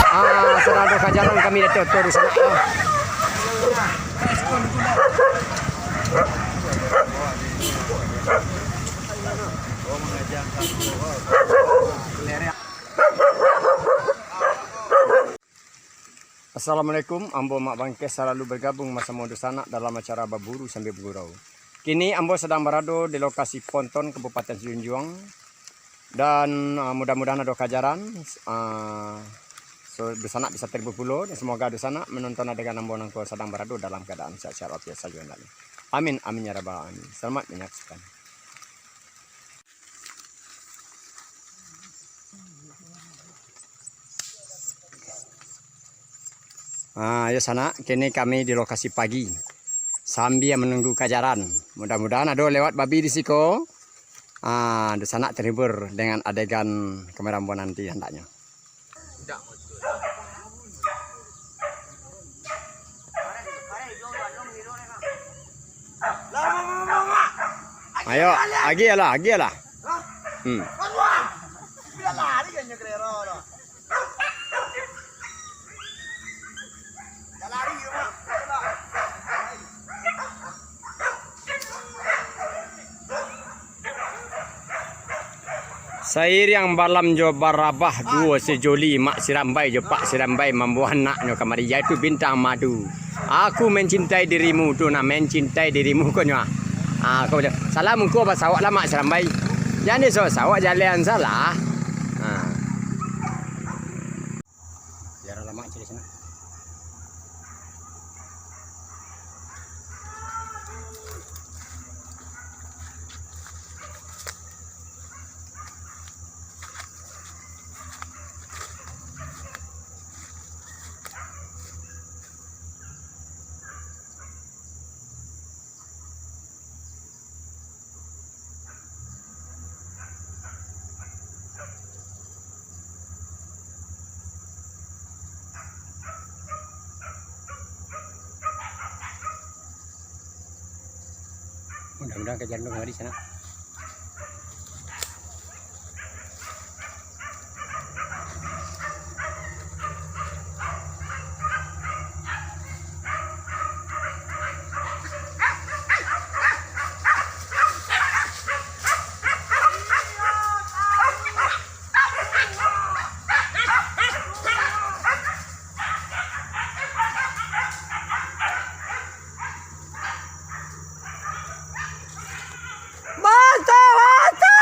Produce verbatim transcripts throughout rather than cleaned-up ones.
Ah, sadang ado kajaran kami, Dato, tu di sana. Assalamualaikum, ambo Mak Bangkeh salalu bergabung basamo dunsanak dalam acara baburu sambia bagurau. Kini ambo sadang barado di lokasi Ponton, Kabupaten Sijunjuang, dan, ah, mudah-mudahan ado kajaran, ah, so, dunsanak bisa terhibur pulo, dan semoga dunsanak menonton adegan ambo nangko sadang barado dalam keadaan sehat-sehat walafiat sajo hendaknyo. Amin, amin ya rabbal alamin. Selamat menyaksikan. Ah, yo sanak, kini kami di lokasi pagi, sambia manunggu kajaran. Mudah-mudahan ado lewat babi di siko. Ah, dunsanak terhibur dengan adegan kamera ambo nanti hendaknyo. Ayo, agiah lah, agiah lah. Hmm. Sairiang balam jo barabah duo sijoli, Mak Sirambai jo Pak Sirambai mambawa anaknyo kamari, yaitu Bintang Madu. Aku mencintai dirimu, tu nah, mencintai dirimu ko nyo, ah. Ah, ko baca. Salah muko basawak lah, Mak Sirambai. Jan disawak-sawak, jalan salah. Ah. Biar lama cari sana. Mudah-mudahan kajaran tu kamari sanak. Bantu, bantu!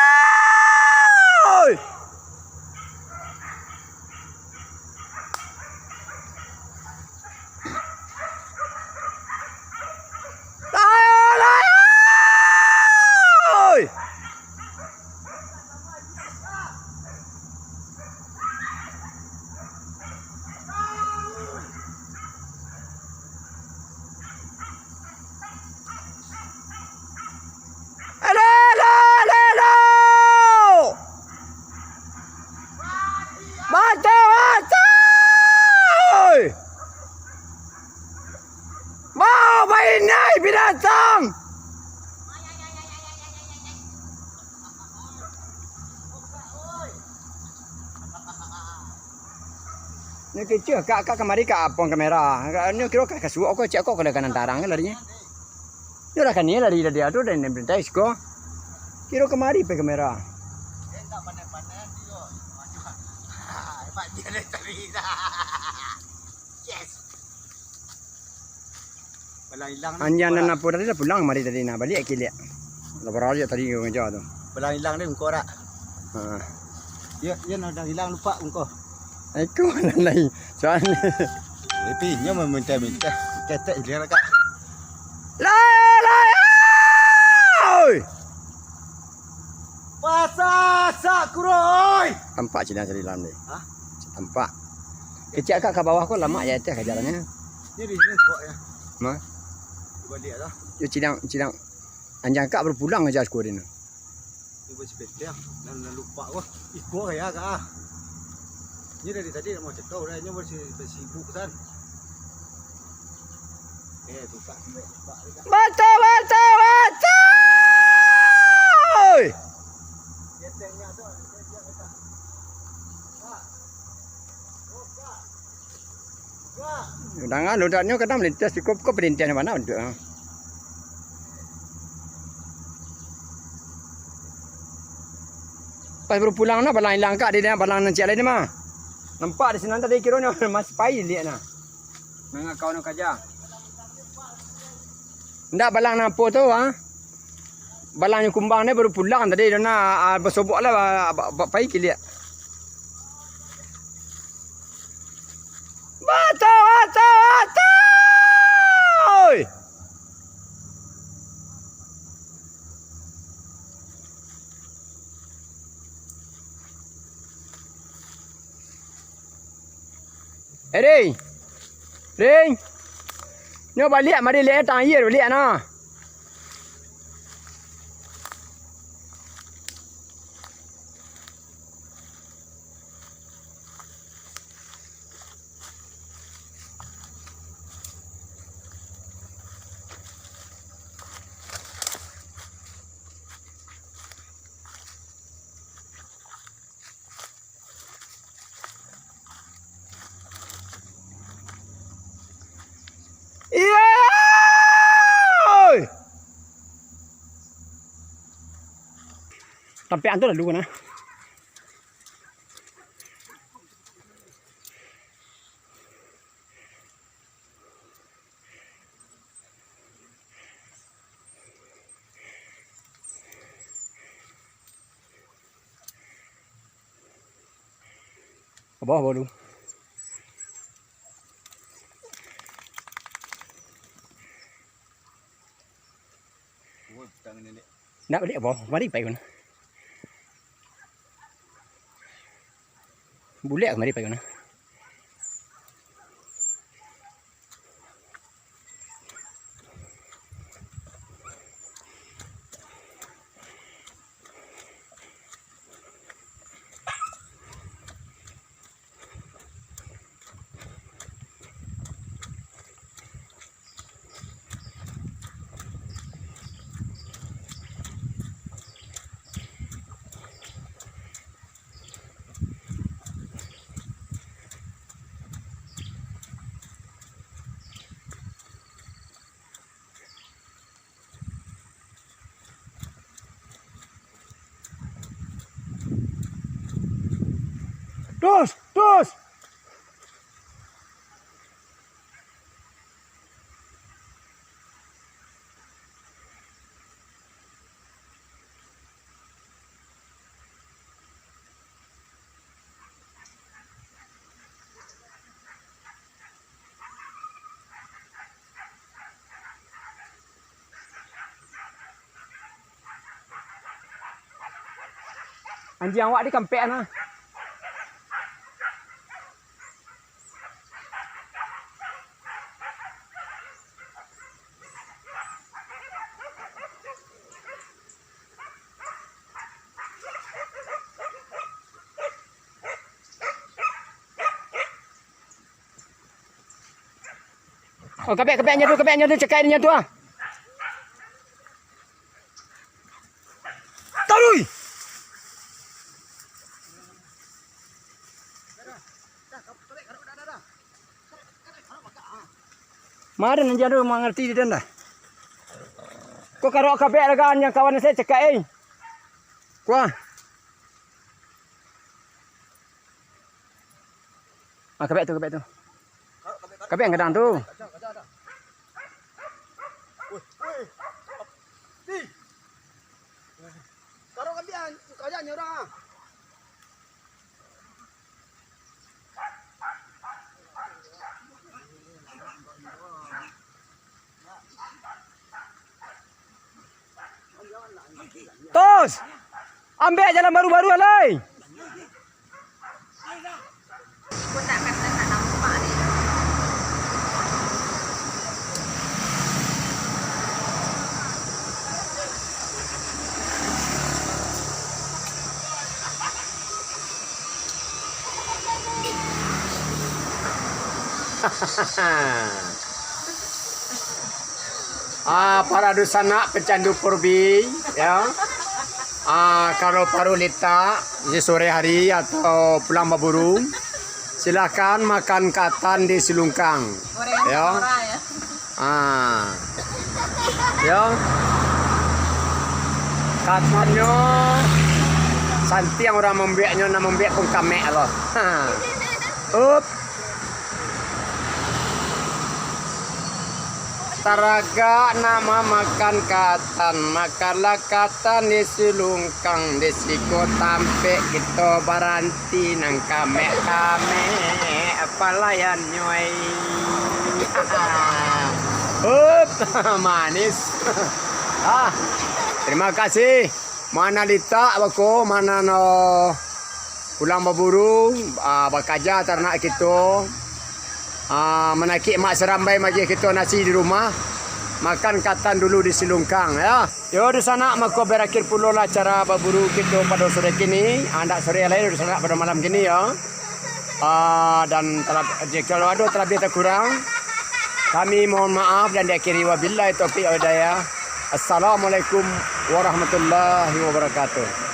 Layo, layo! Alo, alo, alo, alo! Bantu, bantu! Mau bainai binatang! Nyo kecek, kak, kak kamari kak apong kamera. Kak, nyo kiro kak kasuak ko, cek ko kalau kanan tarang kan larinyo. Nyo lah kani lari dari ado dan, dan berantai siko. Kiro kamari pe kamera. Yes. Balang ilang ni. Anjiang muko dan rak. Apo tadi lah pulang mari tadi, nah, baliak kiliak. Lapar aja tadi ngeja tu. Balang ilang ni muko rak. Ha. Yo, yo, nah, dah ilang lupa muko. Iko nan lain. Soalnya. Tapi inyo meminta-minta. Ketek dia lah, Kak. Lai, lai, oi! Pasasak kuro, oi! Tampak cina tadi lam ni. Hah? Tampak. Kecek kak ka bawah ko, lamak ya teh kajarannya. Ni di sini kok ya. Ma? Baliak lah. Yo cidang, cidang. Anjang kak baru pulang aja siko ni. Ni basi petang. Nan, nan lupa ko. Iko ya kak. Ni dari tadi nak mau cakau dah, nyo masih sibuk san. Eh, tukak, tukak, tukak. Baca, baca, baca! Oi! Dia tengah tu, dia tengah tu. Ha. Tukak. Danga ludaknyo kadang malintiah siko, ko palintiahnyo bana untuak. Pas baru pulang no, balang ilang kak di balang nan ciek lain mah. Nampak di sinan tadi kironyo masih pai liek nah. Mangakau no kaja. Ndak balang napo tu, ha? Balangnyo kumbang ni baru pulang tadi, dah nak, ah, basobok lah, ba-, ba-, ba-, pai kiliak. Bato, bato, bato! Oi! Eh, Ring! Ring! Nyo baliak mari, liak tang aia baliak nah. Iyo! Sampai antu lalu nah. Ka bawah, bawah dulu. Nak baliak apo? Mari pai kun. Bulek mari pai kun. Tus, tus! Anjiang awak di kampek, nah. Oh, kabek, kabek nyo tu, kabek nyo tu, cakak nyo tu ah. Taruih! Kamarin aja tu mangarati di den dah. Ko karok kabek lah kan, nan kawan saya cakak, eh. Kuah. Ah, kabek tu, kabek tu. Kabek yang gadang tu. Tos! Ambek jalan baru-baru alai! Ah, para dunsanak pecandu purbi, ya. Ah, kalau paruik litak di sore hari atau pulang baburu, Silahkan makan katan di Silungkang. Gorengan. Yo. Murah, ya. Ah. Yo. Katannyo santiang urang mambiaknyo, nan mambiak pun kamek lo. Up. Taragak nak mamakan katan, makanlah katan di Silungkang, di siko tampek kito baranti. Ti nan kamek-kamek palayannyo ai. Up, manis. Ah, terima kasih. Mana litak bako, mana no pulang baburu, ah, bakaja taranak kito. Ah, manakik mak sarambai magih kito nasi di rumah. Makan katan dulu di Silungkang, ya. Yo, dunsanak, mako barakhir pulolah acara baburu kito pado sore kini. Ah, ndak sore lai, dunsanak, pado malam kini, yo. Ah, dan talab-, jikalau ado talabiah takurang, kami mohon maaf dan diakhiri wabillahi taufiq wal hidayah. Assalamualaikum warahmatullahi wabarakatuh.